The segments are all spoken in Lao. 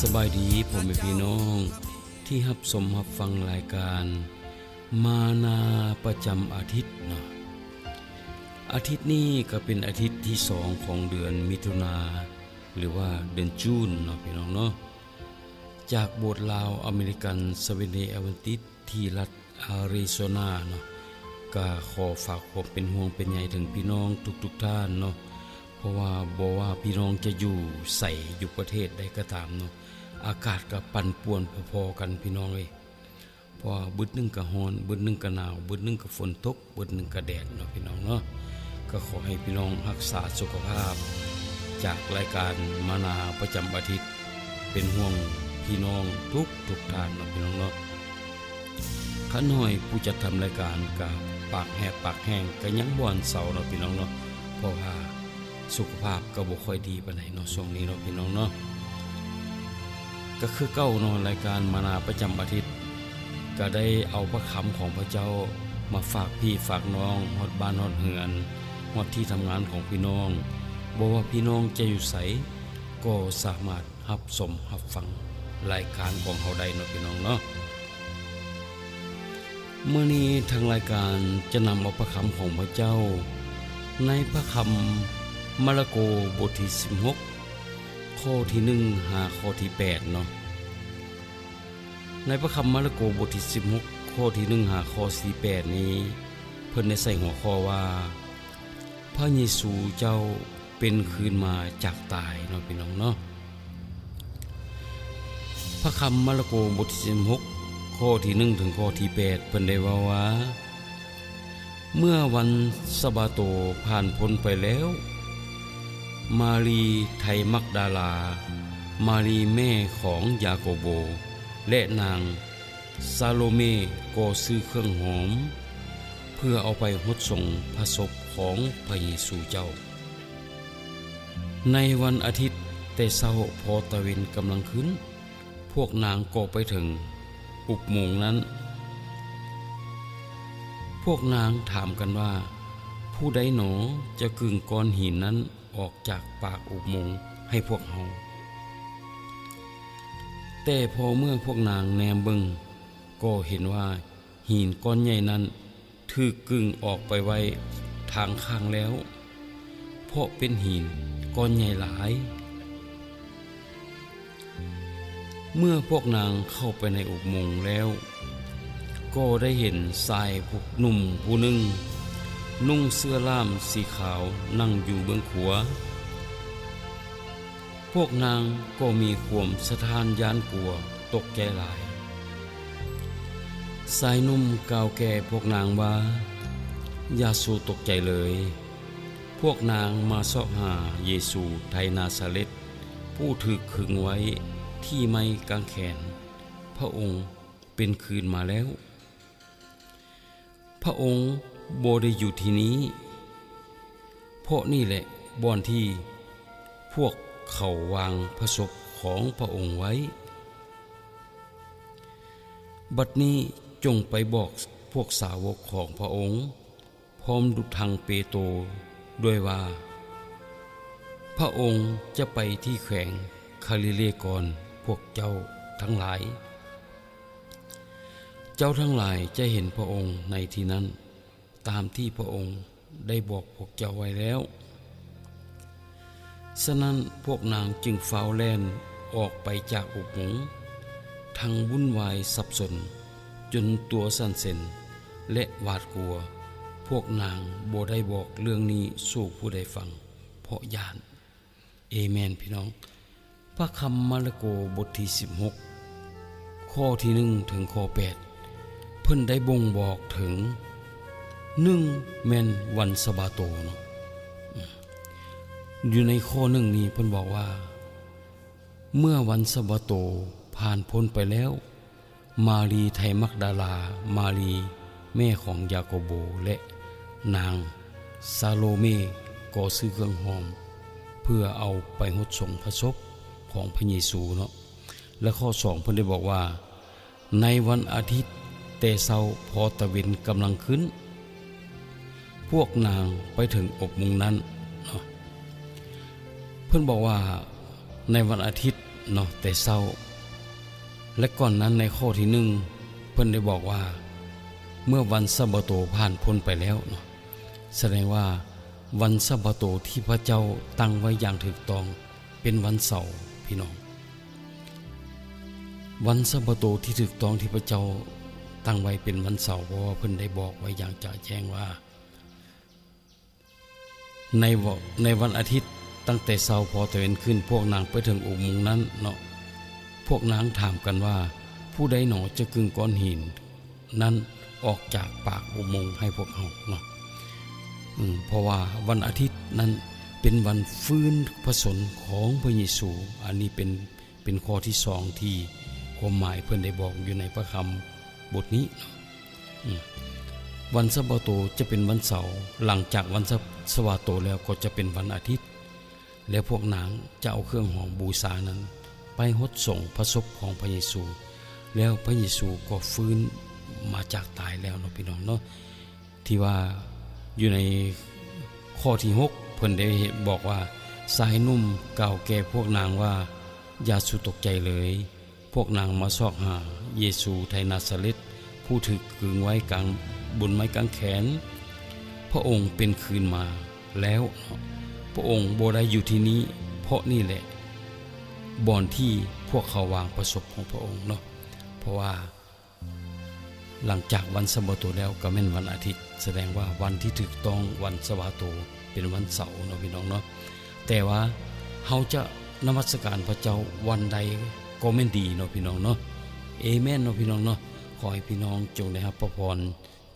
ສະບາຍດີພໍ່ແມ່ພີ່ນ້ອງທີ່ຮັບຊົມຮັບຟັງລາຍການມານາປະຈຳອາທິດເນາະ. ອາທິດນີ້ກໍເປັນອາທິດທີສອງຂອງເດືອນມິຖຸນາ ຫຼືວ່າເດືອນຈູນເນາະ ພີ່ນ້ອງເນາະ. ຈາກໂບດລາວອາເມລິກັນ Seventh-day Adventist ທີ່ລັດອາຣິໂຊນາເນາະ, ກໍຂໍຝາກຄວາມເປັນຫ່ວງເປັນໃຍເຖິງພີ່ນ້ອງທຸກໆທ່ານເນາະ. ເພາະວ່າບໍ່ວ່າພີ່ນ້ອງຈະຢູ່ໃສ ຢູ່ປະເທດໃດກໍຕາມເນາະ, ອາກາດກໍປັ່ນປ່ວນພໍໆກັນ ພີ່ນ້ອງເອີຍ. ເພາະວ່າບຶດໜຶ່ງກໍຮ້ອນ, ບຶດໜຶ່ງກໍໜາວ, ບຶດໜຶ່ງກໍຝົນຕົກ, ບຶດໜຶ່ງກໍແດດເນາະ ພີ່ນ້ອງເນາະ. ກໍຂໍໃຫ້ພີ່ນ້ອງຮັກສາສຸຂະພາບ ຈາກລາຍການມານາປະຈຳອາທິດ ເປັນຫ່ວງພີ່ນ້ອງທຸກໆທ່ານເນາະ ພີ່ນ້ອງເນາະ. ຂ້ານ້ອຍຜູ້ຈັດທຳລາຍການກໍປາກແຫບປາກແຫ້ງ ກໍຍັງບໍ່ທັນເຊົາເນາະ ພີ່ນ້ອງເນາະ, ເພາະວ່າສຸຂະພາບກໍບໍ່ຄ່ອຍດີປານໃດເນາະ ຊ່ວງນີ້ເນາະ ພີ່ນ້ອງເນາະ. ກໍຄືເກົ່າເນາະ, ລາຍການມານາປະຈຳອາທິດ ກໍໄດ້ເອົາພະຄຳຂອງພະເຈົ້າມາຝາກພີ່ຝາກນ້ອງ ຮອດບ້ານຮອດເຮືອນ ຮອດທີ່ທຳງານຂອງພີ່ນ້ອງ. ບໍ່ວ່າພີ່ນ້ອງຈະຢູ່ໃສ ກໍສາມາດ ຮັບຊົມຮັບຟັງລາຍການຂອງເຮົາໄດ້ເນາະ ພີ່ນ້ອງເນາະ. ມື້ນີ້ທາງລາຍການຈະນຳເອົາພະຄຳຂອງພະເຈົ້າ ໃນພະຄຳມາລະໂກ ບົດທີສິບຫົກ ຂໍ້ທີໜຶ່ງ ຫາຂໍ້ທີແປດເນາະ. ໃນພະຄຳມາລະໂກ ບົດທີສິບຫົກ ຂໍ້ທີໜຶ່ງ ຫາຂໍ້ທີແປດນີ້ ເພິ່ນໄດ້ໃສ່ຫົວຂໍ້ວ່າ ພະເຢຊູເຈົ້າເປັນຄືນມາຈາກຕາຍເນາະ ພີ່ນ້ອງເນາະ. ພະຄຳມາລະໂກ ບົດທີສິບຫົກ ຂໍ້ທີໜຶ່ງ ເຖິງຂໍ້ທີແປດ ເພິ່ນໄດ້ເວົ້າວ່າ ເມື່ອວັນສະບາໂຕຜ່ານພົ້ນໄປແລ້ວ, ມາຣີໄທມັກດາລາ, ມາຣີແມ່ຂອງຢາໂກໂບ ແລະ ນາງ ຊາໂລເມກໍຊື້ເຄື່ອງຫອມ ເພື່ອເອົາໄປຫົດສົງພະສົບຂອງພະເຢຊູເຈົ້າ. ໃນວັນອາທິດແຕ່ເຊົ້າພໍຕາເວັນກຳລັງຂຶ້ນ, ພວກນາງກໍໄປເຖິງອຸບໂມງນັ້ນ. ພວກນາງຖາມກັນວ່າ, ຜູ້ໃດໜໍຈະກຶ້ງກ້ອນຫີນນັ້ນ ອອກຈາກປາກອຸບໂມງໃຫ້ພວກເຮົາ. ແຕ່ພໍເມື່ອພວກນາງແນມເບິ່ງ ກໍເຫັນວ່າຫີນກ້ອນໃຫຍ່ນັ້ນຖືກກຶ້ງອອກໄປໄວ້ທາງຂ້າງແລ້ວ, ເພາະເປັນຫີນກ້ອນໃຫຍ່ຫຼາຍ. ເມື່ອພວກນາງເຂົ້າໄປໃນອຸບໂມງແລ້ວ, ກໍໄດ້ເຫັນຊາຍຜູ້ໜຸ່ມຜູ້ໜຶ່ງ ນຸ່ງເສື້ອລ່າມສີຂາວ ນັ່ງຢູ່ເບື້ອງຂວາ. ພວກນາງກໍມີຄວາມສະທ້ານຢ້ານກົວ, ຕົກໃຈຫຼາຍ. ຊາຍໜຸ່ມກ່າວແກ່ພວກນາງວ່າ, ຢ່າສູ່ຕົກໃຈເລີຍ. ພວກນາງມາຊອກຫາເຢຊູໄທນາຊາເລັດ ຜູ້ຖືກຄຶງໄວ້ທີ່ໄມ້ກາງແຂນ. ພະອົງເປັນຄືນມາແລ້ວ. ພະອົງບໍ່ໄດ້ຢູ່ທີ່ນີ້, ເພາະນີ້ແຫຼະບ່ອນທີ່ພວກເຂົາວາງພະສົບຂອງພະອົງໄວ້. ບັດນີ້ຈົ່ງໄປບອກພວກສາວົກຂອງພະອົງ ພ້ອມທັງເປໂຕດ້ວຍວ່າ, ພະອົງຈະໄປທີ່ແຂວງຄາລີເລກ່ອນພວກເຈົ້າທັງຫຼາຍ. ເຈົ້າທັງຫຼາຍຈະເຫັນພະອົງໃນທີ່ນັ້ນ, ຕາມທີ່ພະອົງໄດ້ບອກພວກເຈົ້າໄວ້ແລ້ວ. ສະນັ້ນພວກນາງຈຶ່ງຟ້າວແລ່ນອອກໄປຈາກອຸບໂມງ, ທັງວຸ່ນວາຍສັບສົນຈົນຕົວສັ່ນເສັນ ແລະ ຫວາດກົວ. ພວກນາງບໍ່ໄດ້ບອກເລື່ອງນີ້ສູ່ຜູ້ໃດຟັງ, ເພາະຢ້ານ. ເອແມນ ພີ່ນ້ອງ. ພະຄຳມາລະໂກ ບົດທີສິບຫົກ ຂໍ້ທີໜຶ່ງ ເຖິງຂໍ້ແປດ ເພິ່ນໄດ້ບົ່ງບອກເຖິງ ໜຶ່ງ ແມ່ນວັນສະບາໂຕເນາະ. ຢູ່ໃນຂໍ້ໜຶ່ງນີ້ເພິ່ນບອກວ່າ ເມື່ອວັນສະບາໂຕຜ່ານພົ້ນໄປແລ້ວ, ມາຣີໄທມັກດາລາ, ມາຣີແມ່ຂອງຢາໂກໂບ ແລະ ນາງຊາໂລເມ ກໍຊື້ເຄື່ອງຫອມ ເພື່ອເອົາໄປຫົດສົງພະສົບຂອງພະເຢຊູເນາະ. ແລະ ຂໍ້ສອງ ເພິ່ນໄດ້ບອກວ່າ ໃນວັນອາທິດແຕ່ເຊົ້າ ພໍຕາເວັນກຳລັງຂຶ້ນ, ພວກນາງໄປເຖິງອົບໂມງນັ້ນເນາະ. ເພິ່ນບອກວ່າ ໃນວັນອາທິດ ເນາະ ແຕ່ເຊົ້າ. ແລະ ກ່ອນນັ້ນໃນຂໍ້ທີໜຶ່ງ ເພິ່ນໄດ້ບອກວ່າ ເມື່ອວັນຊາບາໂຕຜ່ານພົ້ນໄປແລ້ວເນາະ, ສະແດງວ່າວັນຊາບາໂຕທີ່ພະເຈົ້າຕັ້ງໄວ້ຢ່າງຖືກຕ້ອງເປັນວັນເສົາ, ພີ່ນ້ອງ. ວັນຊາບາໂຕທີ່ຖືກຕ້ອງທີ່ພະເຈົ້າຕັ້ງໄວ້ເປັນວັນເສົາ, ເພາະວ່າເພິ່ນໄດ້ບອກໄວ້ຢ່າງຈະແຈ້ງວ່າ ໃນວະ ໃນວັນອາທິດ, ຕັ້ງແຕ່ເຊົ້າພໍຕາເວັນຂຶ້ນ, ພວກນາງໄປເຖິງອຸໂມງນັ້ນເນາະ, ພວກນາງຖາມກັນວ່າ, ຜູ້ໃດໜໍຈະກຶງກ້ອນຫີນນັ້ນອອກຈາກປາກອຸໂມງໃຫ້ພວກເຮົາເນາະ? ອືມ ເພາະວ່າວັນອາທິດນັ້ນເປັນວັນຟື້ນພະຊົນຂອງພະເຢຊູ. ອັນນີ້ເປັນ ເປັນຂໍ້ທີສອງທີ່ຄວາມໝາຍເພິ່ນໄດ້ບອກຢູ່ໃນພະຄຳບົດນີ້ເນາະ. ອືມ ວັນຊາບາໂຕຈະເປັນວັນເສົາ, ຫຼັງຈາກວັນຊາ ຊາບາໂຕແລ້ວກໍຈະເປັນວັນອາທິດ, ແລະ ພວກນາງຈະເອົາເຄື່ອງຫອມບູຊານັ້ນໄປຫົດສົງພະສົບຂອງພະເຢຊູ, ແລ້ວພະເຢຊູກໍຟື້ນມາຈາກຕາຍແລ້ວເນາະ ພີ່ນ້ອງເນາະ. ທີ່ວ່າຢູ່ໃນຂໍ້ທີຫົກ ເພິ່ນໄດ້ບອກວ່າ, ຊາຍໜຸ່ມກ່າວແກ່ພວກນາງວ່າ, ຢ່າສູ່ຕົກໃຈເລີຍ. ພວກນາງມາຊອກຫາເຢຊູໄທນາຊາເລັດ ຜູ້ຖືກກຶງໄວ້ກາງ ບົນໄມ້ກາງແຂນ. ພະອົງເປັນຄືນມາແລ້ວ. ພະອົງບໍ່ໄດ້ຢູ່ທີ່ນີ້, ເພາະນີ້ແຫຼະບ່ອນທີ່ພວກເຂົາວາງພະສົບຂອງພະອົງເນາະ. ເພາະວ່າ ຫຼັງຈາກວັນຊາບາໂຕແລ້ວກໍແມ່ນວັນອາທິດ, ສະແດງວ່າວັນທີ່ຖືກຕ້ອງວັນຊາບາໂຕເປັນວັນເສົາເນາະ ພີ່ນ້ອງເນາະ. ແຕ່ວ່າເຮົາຈະນະມັດສະການພະເຈົ້າວັນໃດກໍແມ່ນດີເນາະ ພີ່ນ້ອງເນາະ. ເອເມນເນາະ ພີ່ນ້ອງເນາະ. ຂໍໃຫ້ພີ່ນ້ອງຈົ່ງໄດ້ຮັບພະພອນ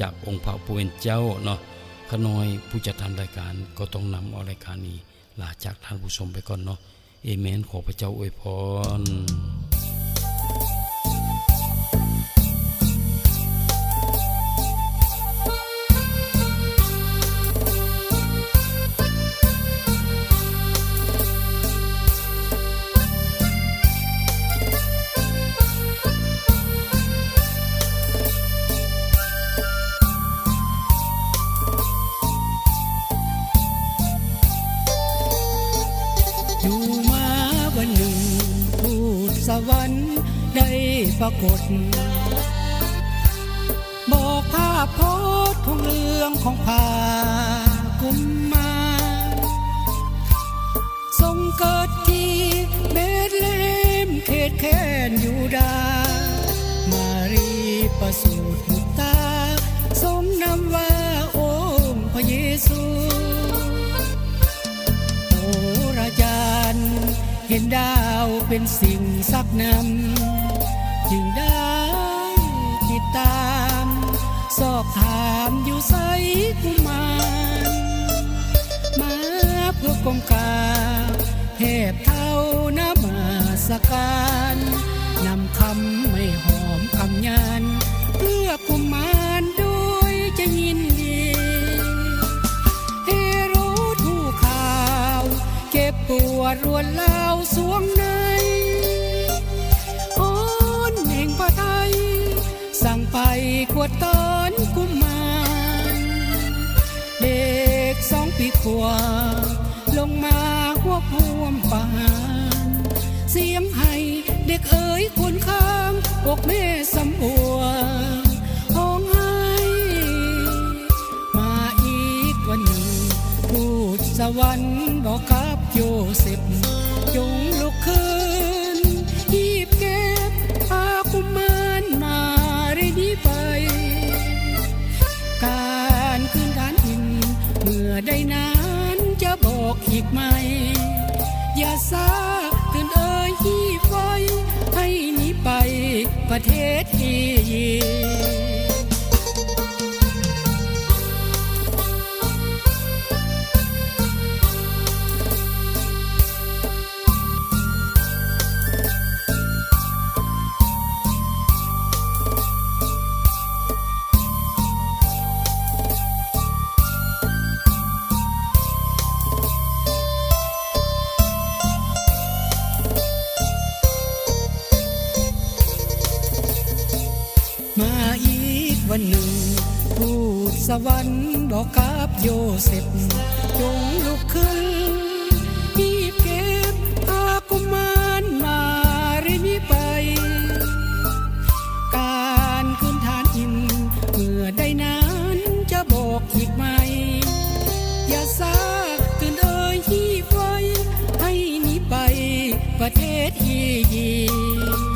ຈາກອົງພະຜູ້ເປັນເຈົ້າເນາະ. ຂ້ານ້ອຍຜູ້ຈັດທຳລາຍການກໍຕ້ອງນຳເອົາລາຍການນີ້ລາຈາກທ່ານຜູ້ຊົມໄປກ່ອນເນາະ. ເອເມນ. ຂໍພະເຈົ້າອວຍພອນ. ຢູ່ມາວັນໜຶ່ງ ທູດສະຫວັນໄດ້ປາກົດ ບອກພາບພອດຂອງເລື່ອງຂອງພະກຸມມານ ຊົງເກີດທີ່ເບດລະເຮມ ເຂດແຄວ້ນຢູດາ. ມາຣີປະສູດບຸດຕາ ຊົງນາມວ່າອົງພະເຢຊູ. ໂອລະຈານເຫັນດາວເປັນສິ່ງສັກນຳ ຈຶ່ງໄດ້ຕິດຕາມ ສອບຖາມຢູ່ໃສກຸມານ ມາເພື່ອກົ້ມກາບແທບເທົ້ານະມັດສະການ ນຳຄຳໄມ້ຫອມຄຳຍານ ເພື່ອກຸມານໂດຍໃຈຍິນດີ. ເຮໂຣດຮູ້ຂ່າວ ເຈັບປວດລວດລາວສວງໃນ ຮ້ອນເໜັງພະໄທ ສັ່ງໄປກວດຕ້ອນກຸມານ ເດັກສອງປີກວ່າ ລົງມາຮວບຮວມປະຫານ ສຽງໄຫ້ເດັກເອີຍຄວນຄາງ ອົກແມ່ສຳອວນຮ້ອງໄຫ້. ມາອີກວັນໜຶ່ງ ທູດສະຫວັນບອກກັບໂຢເຊັບ ຈົ່ງລຸກຂຶ້ນ ຮີບເກັບພາກຸມານມາເຣນີໄປ ການຄືນທານຖິ່ນ ເມື່ອໃດນານຈະບອກອີກໃໝ່ ຢ່າຊ້າເຕີນເອີຍ ຮີບໄວໃຫ້ໜີໄປປະເທດອີຢິບ. ມາອີກວັນໜຶ່ງ ທູດສະຫວັນບອກກັບໂຢເຊັບ ຈົ່ງລຸກຂຶ້ນ ຮີບເກັບພາກຸມານມາ ປະເທດອີຢິບ.